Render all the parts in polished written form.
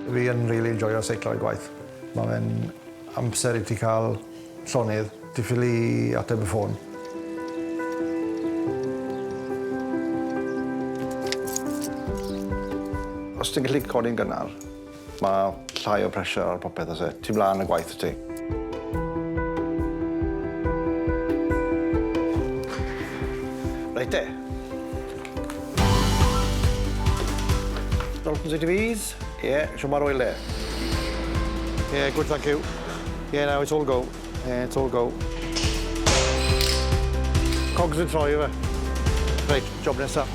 Fi yn rili enjoio seiclo i gwaith. Ma' fe'n amser i ti ca'l llonydd, ti ffili ateb y ffôn. Os ti'n gallu codi'n gynnar, ma' llai o pressure ar popeth o's e? Ti mlan y gwaith wt ti. Reit te. Daltons ATVs. Ie, shwmae Royle? Ie, good thank you. Ie, now it's all go. Ie, it's all go. Cogs yn troi yfe? Reit, job nesa.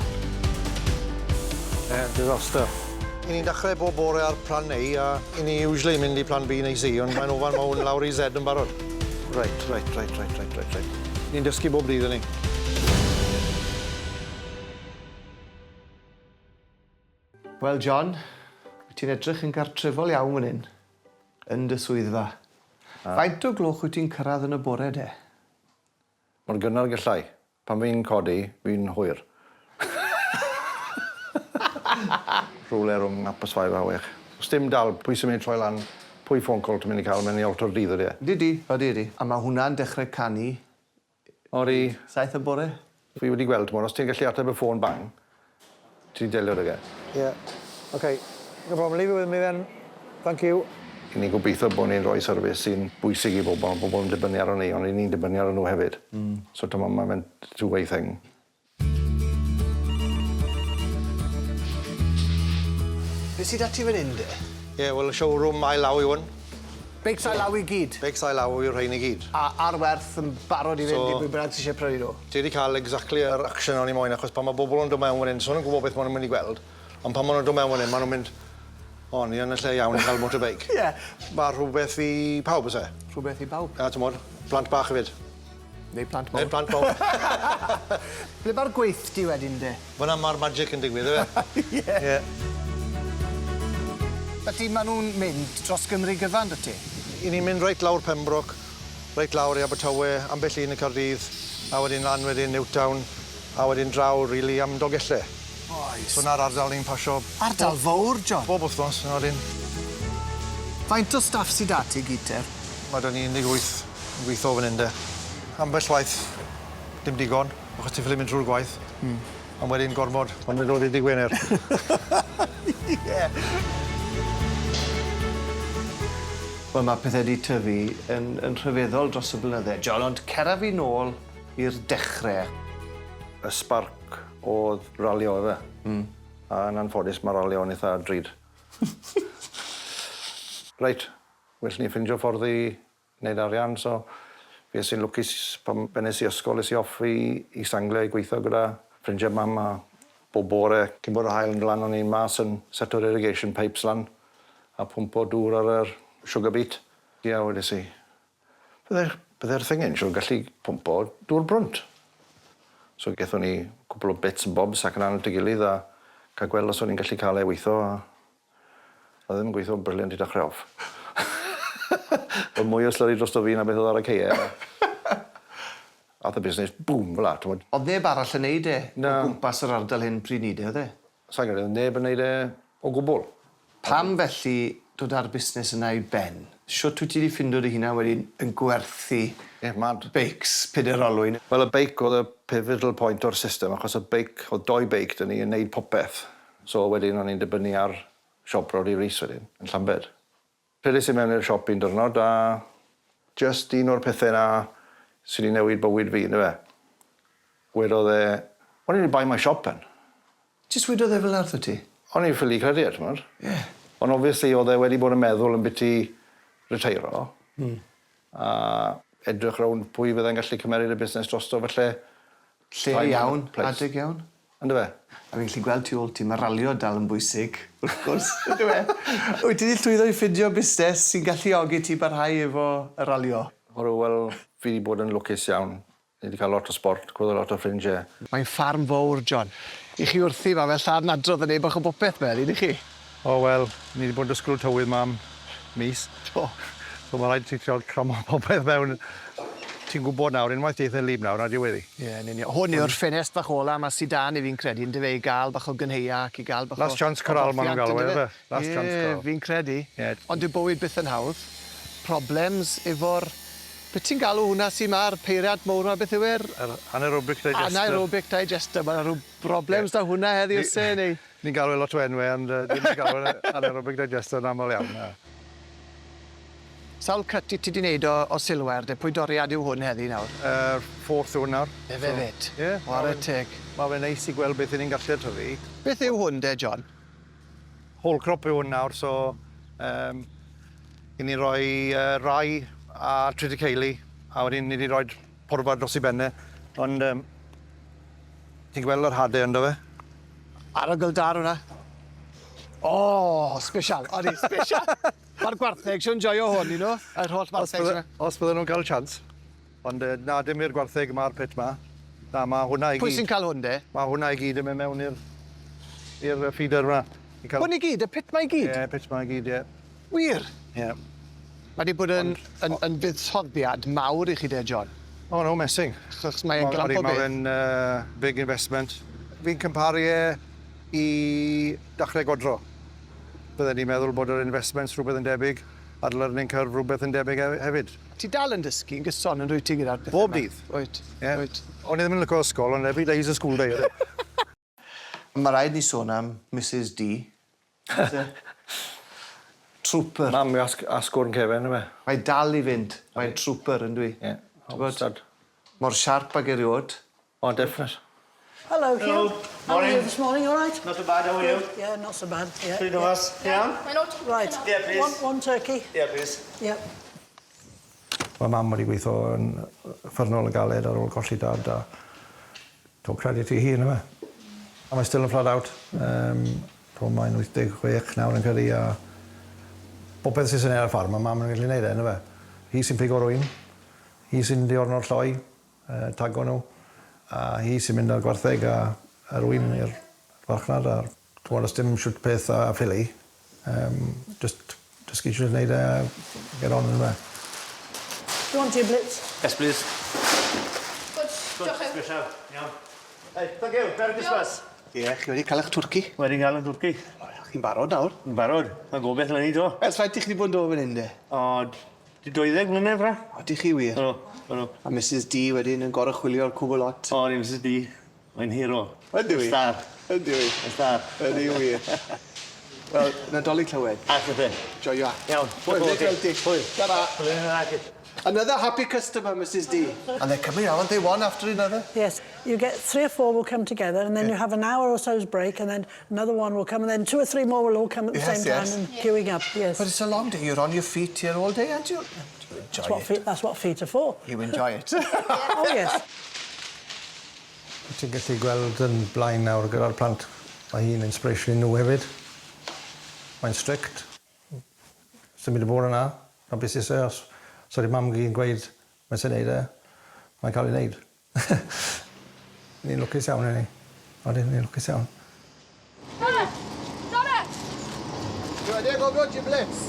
Ie, disaster. 'Yn ni'n dechre bob bore ar plan A a 'yn ni usually mynd i plan B neu C ond mae'n ofan ma' 'wn lawr i Z yn barod. Reit, reit, reit, reit, reit, reit, reit. Ni'n dysgu bob dydd 'yn ni. Wel John, wyt ti'n edrych yn gartrefol iawn fan 'yn, yn dy swyddfa. Faint o gloch wyt ti'n cyrraedd yn y bore de? Mor gynnar gallai. Pan fi'n codi, fi'n hwyr. Rhywle rhwng half past five a chwech. Sdim dal, pwy sy'n mynd i troi lan, pwy phone call ti'n mynd i cael, mae'n i altero'r dydd ydi e? Ydi, odi odi. A ma' hwnna'n dechrau canu Odi. 7 y bore? Fi wedi gweld, t'mod, os ti'n gallu ateb y ffôn bang, ti'n delio 'dag e. Ie. Ok. No problem, leave it with me then. Thank you. 'Yn ni'n gobeithio bo' ni'n rhoi service sy'n bwysig i bobol, ma' bobol yn dibynnu arnon ni, ond 'yn ni'n dibynnu arnyn nhw hefyd. Hmm. So t'mo' ma' fe'n two way thing. Be' sy 'da ti fan 'yn de? Ie, wel y showroom ail law yw 'wn. Beics ail law i gyd? Beics ail law yw'r rhein i gyd. A ar werth yn barod i fynd i bwy bynnag sy isie prynu nhw? Ti 'di ca'l exactly yr action o'n i moyn achos pan ma' bobol yn do' mewn fan 'yn so nw'n gwbo beth ma' nw'n myn' i gweld ond pan ma' nw'n do' mewn fan 'yn ma' nw'n mynd o ni yn y lle iawn i ca'l motorbike. Ie. Ma' rhwbeth i pawb o's e? Rhwbeth i bawb. A t'mod plant bach hefyd. Neu plant mowr. Neu plant mowr. Ble ma'r gweithdy wedyn de? Fan 'na ma'r magic yn digwydd yfe? Ie. Ie. Felly ma' nw'n mynd dros Gymru gyfan 'da ti? 'Yn ni'n mynd reit lawr Pembroke, reit lawr i Abertawe, ambell un yn Caerdydd, a wedyn lan wedyn Newtown, a wedyn draw rili am Dolgelle. Oes. So 'na'r ardal ni'n pasio. Ardal fowr, John. Bob wthnos, odyn. Faint o staff sy 'da ti gyd te? Ma' 'da ni 18 yn gwitho fan 'yn de. Ambell waith dim digon, achos ti ffili mynd trw'r gwaith. Hmm. Ond wedyn gormod pan mae'n dod i dy' Gwener. Ie. Wel ma' pethe 'di tyfu yn yn rhyfeddol dros y blynydde John ond cer â fi nôl i'r dechre. Y sparc o'dd ralio yfe? Hmm. A yn anffodus ma' ralio yn itha drud. Reit, well ni ffindio ffordd i neud arian so fues i'n lwcus pan bennes i ysgol es i off i East Anglia i gweitho gyda ffrindie mam a bob bore cyn bod yr haul yn do' lan o'n i mas yn seto'r irrigation pipes lan a pwmpo dŵr ar yr sugar beet. Ia wedes i bydde'r bydde'r thing 'yn siŵr gallu pwmpo dŵr brwnt. So gethon ni cwpwl o bits and bobs ac yn at ei gilydd a ca'l gweld os o'n i'n gallu ca'l e weitho a Oedd e ddim yn gweithio'n brilliant i dechrau off. Oedd mwy o slyri drosto fi na beth oedd ar y ceie. Ath y busnes bŵm fel 'a t'mod. O'dd neb arall yn neud e? Na. O gwmpas yr ardal hyn pryd 'ny de o'dd e? Sai'n credu o'dd neb yn neud e o gwbwl. Pam felly dod â'r busnes yna i ben? Shwt wyt ti 'di ffindo dy hunan wedyn yn gwerthu Ie, mad. beics peder olwyn? Wel y beic o'dd y pivotal point o'r system achos y beic, o'dd doi beic 'da ni yn neud popeth. So wedyn o'n i'n dibynnu ar siop Roddy Rees wedyn, yn Llambed. Rhedes i mewn i'r siop un dyrnod a jyst un o'r pethe 'na sy 'di newid bywyd fi yndyfe. Wedodd e, Why don't you buy my shop then? Jyst wedodd e fel 'na wrthot ti? O'n i'n ffili credu e t'mod. Ie. Ond obviously o'dd e wedi bod yn meddwl ambiti riteiro. Hmm. A edrych rownd pwy fydde'n gallu cymeryd y busnes drosto falle. Lle iawn, adeg iawn. Yndyfe? A fi'n gallu gweld tu ôl ti, ma' ralio dal yn bwysig, wrth gwrs, yndyw e? Wyt ti 'di llwyddo i ffindio busnes sy'n galluogi ti barhau efo y ralio? Odw, wel, fi 'di bod yn lwcus iawn. Ni 'di ca'l lot o sbort, cwrdd â lot o ffrindie. Mae'n ffarm fowr, John. 'Ych chi wrthi, ma' fe lla'n adrodd yn neud bach o bopeth 'ma eni, 'dych chi? O wel, ni 'di bod yn disgwl tywydd 'ma am mis. Do. So ma' raid ti trial cramo popeth mewn. Ti'n gwbod nawr, unwaith deith e'n lib nawr, 'na diwedd 'i. Ie, yn union. Hwn yw'r ffenest fach ola 'ma sy 'da ni fi'n credu yndyfe i ga'l bach o gynheia ac i ga'l bach o... Last chance corral ma' nw'n galw e yfe? Last chance corral. Ie, fi'n credu. Ie. Ond dyw bywyd byth yn hawdd. Problems efo'r... Be' ti'n galw hwnna sy 'ma'r peiriant mowr 'ma beth yw e'r... Yr anaerobic digester. Anaerobic digester ma' 'na ryw broblems 'da hwnna heddi o's e neu? Ni'n galw e lot o enwe ond yy dim yn galw e'n anaerobic digester yn amal iawn na. Sawl cut 'yt ti 'di neud o o silwair de? Pwy doriad yw hwn heddi nawr? Yr fourth yw 'wn nawr. Efe 'fyd? Ie. Ware teg. Ma' fe'n neis i gweld beth 'yn ni'n gallu tyfu. Beth yw hwn de John? Whole crop yw hwn nawr so yym 'yn ni roi yy rye a triticale a wedyn ni 'di roid porfa dros 'i ben e ond yym ti'n gweld yr hade ynddo fe? Arogl da ar wnna. O, sbesial, odi, sbesial. Ma'r gwartheg siŵr yn joio hwn, you know, yr holl wartheg sy 'ma. Os bydden nhw'n cael chance. Ond yy na, dim i'r gwartheg ma'r pit 'ma. Na, ma' hwnna i gyd... Pwy sy'n cael hwn de? Ma' hwnna i gyd yn mynd mewn i'r i'r yy feeder 'ma. I ca'l... Hwn i gyd, y pit 'ma i gyd? Ie, pit 'ma i gyd, ie. Wir? Ie. Ma' 'di bod yn yn yn fuddsoddiad mawr i chi de, John. O no messing. Achos mae e'n glamp o beth. Ma' fe'n yy big investment. Fi'n cymharu e i dachre godro. Bydden i'n meddwl bod yr investments rhywbeth yn debyg a'r learning curve rhywbeth yn debyg hefyd. Ti dal yn dysgu yn gyson yn dwyt ti gyda'r pethe 'ma? Bob dydd. Wyt. Ie. Wyt. O'n i ddim yn lico ysgol ond every day is a school day yfe? Ma' raid ni sôn am Misus Dee. Trooper. Mam yw asgwrn cefen yfe? Mae dal i fynd. Mae'n trooper yndyw 'i? Ie. T'bod? Mor siarp ag eriôd. O definite. Hello, Hugh. Hello. How are you this morning? All right? Not too bad, how are you? Yeah, not so bad. Yeah. Three of us. Yeah. Right. Yeah, please. One turkey. Yeah, please. Yeah. Mae mam wedi gweithio yn uffernol o galed ar ôl colli dad a to credit i hi yndyfe? A mae still yn flat out. Um, to mae'n 86 nawr yn credu a popeth sy'n syniad ar y ffarm, mae mam yn gallu neud e, yndyfe? Hi sy'n pigo'r ŵyn, hi sy'n diorno'r lloi, tago nhw, a hi sy'n mynd â'r gwartheg a yr ŵyn i'r farchnad a'r t'mod do's dim shwt peth â ffili yym jyst dysgu shwt i neud e a get on yndyfe? Do you want giblets? Yes please. Good. Diolch Huw. Special. Iawn. Hey, thank you. Merry Christmas. Ie, chi wedi cael eich twrci? Wedi cael yn twrci. Chi'n barod nawr? Yn barod. Mae'n gobeith eleni 'to. Ers faint 'ych chi 'di bod yn dod fan 'yn de? O, 20 mlynedd fra. Ydych chi wir? Ydw, ydw. A Misus D wedyn yn goruchwylio'r cwbl lot. O, ni Misus D. Mae'n hero. Ydyw 'i? Star. Ydyw 'i? Y star. Ydi wir. Wel, Nadolig Llawen. A chithe. Joio. Iawn. Hwyl, neis gweld ti. Hwyl. Tara. Hwyl. Another happy customer, Mrs D. And they're coming, aren't they, one after another? Yes. You get three or four will come together and then you have an hour or so's break and then another one will come and then two or three more will all come at the Yes, same yes. time and queuing up. Yes. But it's a long day. You're on your feet here all day, aren't you? You enjoy that's what it. feet, that's what feet are for. You enjoy it. Oh, yes. Ti'n gallu gweld yn blaen nawr gyda'r plant. Mae hi'n inspiration i nhw hefyd. Mae'n strict. Sdim byd o bod yna. Na beth sy'n os so di mam gi'n gweud mae sy'n neud e, mae'n cael ei neud. Ni'n lwcus iawn i ni. Odyn, ni'n lwcus iawn. Donna! Donna! Ti wedi gofio giblets?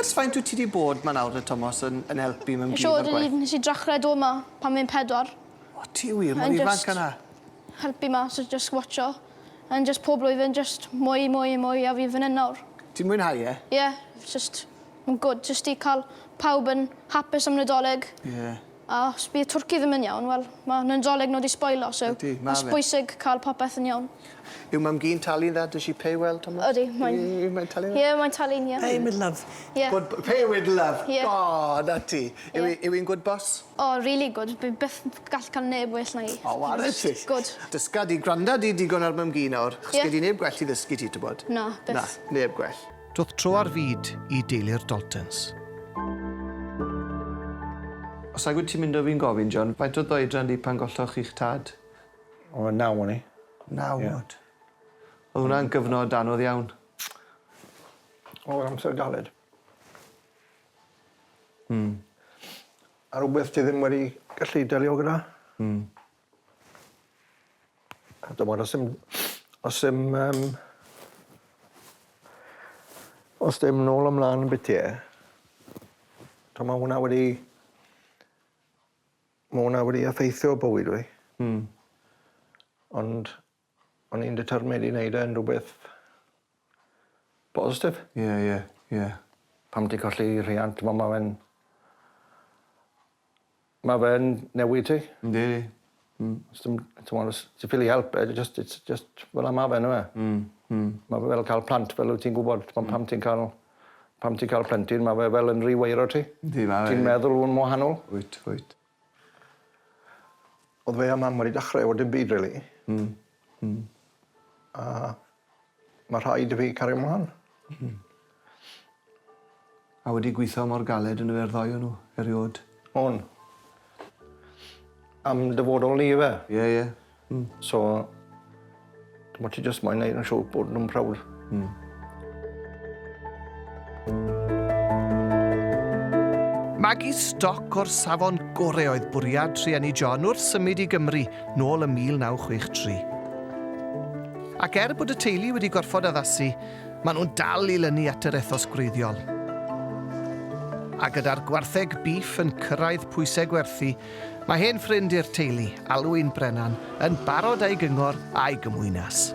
Ers faint wyt ti 'di bod 'ma nawr de Tomos yn yn helpu mewn Siŵr gyd o'r gwaith? nes i drachre do 'ma pan fi'n pedwar. O ti wir mor Yn ifanc jyst- â 'na? Helpu 'ma so just watcho. And just pob blwyddyn just mwy mwy mwy a fi fan 'yn nawr. Ti'n mwynhau e? Ie, just mae'n good just i cael pawb yn hapus am Nadolig. Ie. A os bydd twrci ddim yn iawn, wel, mae Nadolig nhw wedi spoilo, so Ydi, ma' mae'n fe. bwysig cael popeth yn iawn. Yw mam-gu'n talu'n dda? Does she pay well, Tomos? Ydi, mae'n... Yw, Mae'n talu'n Ie, dda? mae'n talu'n iawn. Pay with love. Ie. Good, pay with love. Ie. O, na ti. Yw Ie. hi- yw hi'n good boss? O, really good. Fi byth gall cael neb well na hi. O, ware ti. Good. Dysga di, gwranda di digon ar mam-gu nawr. Chos Ie. gei di neb gwell i ddysgu ti, tybod? Na, byth. Na, neb gwell. Do'dd tro ar fyd i deulu'r Daltons. Os nag wyt ti'n mynd o fi'n gofyn, John, faint oedd oedran di pan golloch chi'ch tad? O, naw o'n i. Naw Ie. oed. Oedd hwnna'n gyfnod anodd iawn. O, amser galed. Hmm. A rhywbeth ti ddim wedi gallu delio gyda. Hmm. A dyma, os dim, os dim, um, os dim nôl ymlaen yn beth e, T'mo' ma' hwnna wedi ma' hwnna wedi effeithio bywyd fi. Hmm. Ond o'n i'n determined i neud e'n rwbeth positif. Ie ie ie. Pam ti colli rhiant t'mo' ma' fe'n ma' fe'n newid ti. Yndi 'di. Hmm. Sdim t'mod os ti ffili helpu e just it's just fel 'a ma' fe on'd yw e? Hmm hmm. Ma' fe fel ca'l plant fel wyt ti'n gwbod t'mo' pam ti'n ca'l pam ti'n ca'l plentyn ma' fe fel yn reweiro ti. Yndi ma' fe. Ti'n meddwl yn wahanol. Wyt wyt. O'dd fe a mam wedi dechre o dim byd rili. Hmm hmm. A ma' rhaid i fi cario mlan. Hmm. A wedi gwitho mor galed on'd yfe 'r ddou o nw eriôd. On. Am dyfodol ni yfe? Ie ie. Hmm. So t'mo' ti jyst moyn neud yn siŵr bod nw'n prowd. Hmm. Magu stoc o'r safon gore oedd bwriad rhieni John wrth symud i Gymru nôl ym 1963. Ac er bod y teulu wedi gorfod addasu, maen nhw'n dal i lynu at yr ethos gwreiddiol. A gyda'r gwartheg bîff yn cyrraedd pwysau gwerthu, mae hen ffrind i'r teulu, Alwyn Brennan, yn barod â'i gyngor a'i gymwynas.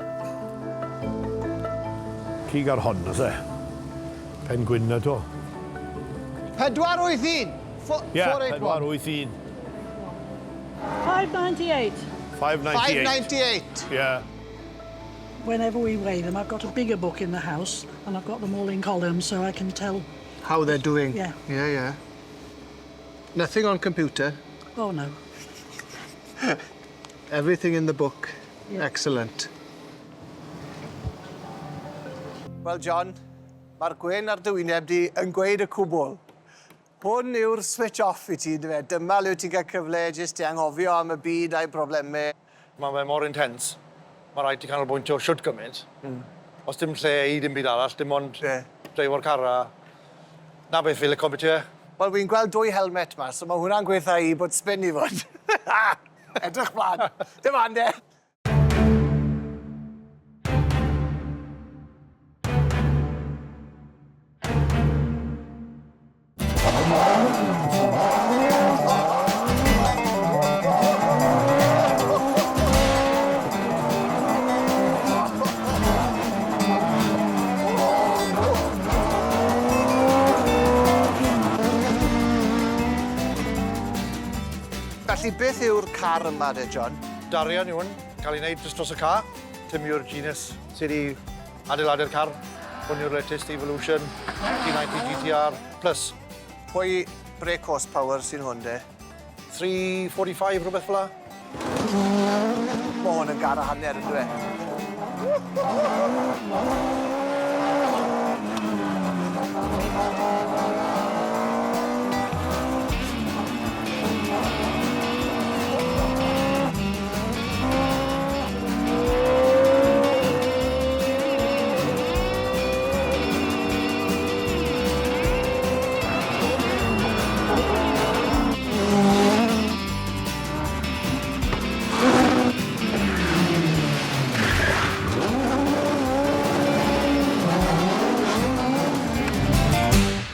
Cig ar hon, oes e? Pen gwyn na to. 481! Ie, 481. 598. 598. 598. Yeah. Whenever we weigh them, I've got a bigger book in the house and I've got them all in columns so I can tell. How they're doing. Yeah. Yeah, yeah. Nothing on computer. Oh, no. Everything in the book. Yeah. Excellent. Wel, John, mae'r gwên ar dy wyneb di yn gweud y cwbl. Hwn yw'r switch off i ti, yndyfe? Dyma le wyt ti'n cael cyfle jyst i anghofio am y byd a'i broblemau. Mae fe mor intense. Mae rhaid ti canolbwyntio shwt gymaint. Mm. Os dim lle i dim byd arall, dim ond yeah. dreifo'r car a... Na beth fi lico beth Wel, fi'n gweld dwy helmet ma, so mae hwnna'n gweitha i bod spin i fod. Edrych mlaen. Dim ond e. Felly, beth yw'r car yma de, John? Darian yw hwn, cael ei wneud jyst dros y car. Tim yw'r genius sydd wedi adeiladu'r car. Hwn yw'r latest Evolution T90 GTR Plus. Pwy brake horsepower sy'n hwn de? 345 rhywbeth fel 'a. Mae hwn yn gar a hanner yndyw e?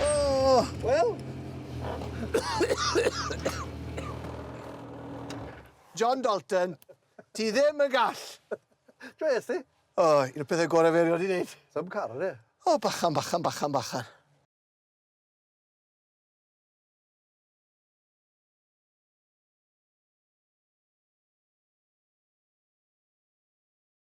Oh, wel. John Dalton, ti ddim yn gall. Joies ti? O, un o'r pethau gorau fi erioed 'di neud. Some car, ydy? O, bachan, bachan, bachan, bachan.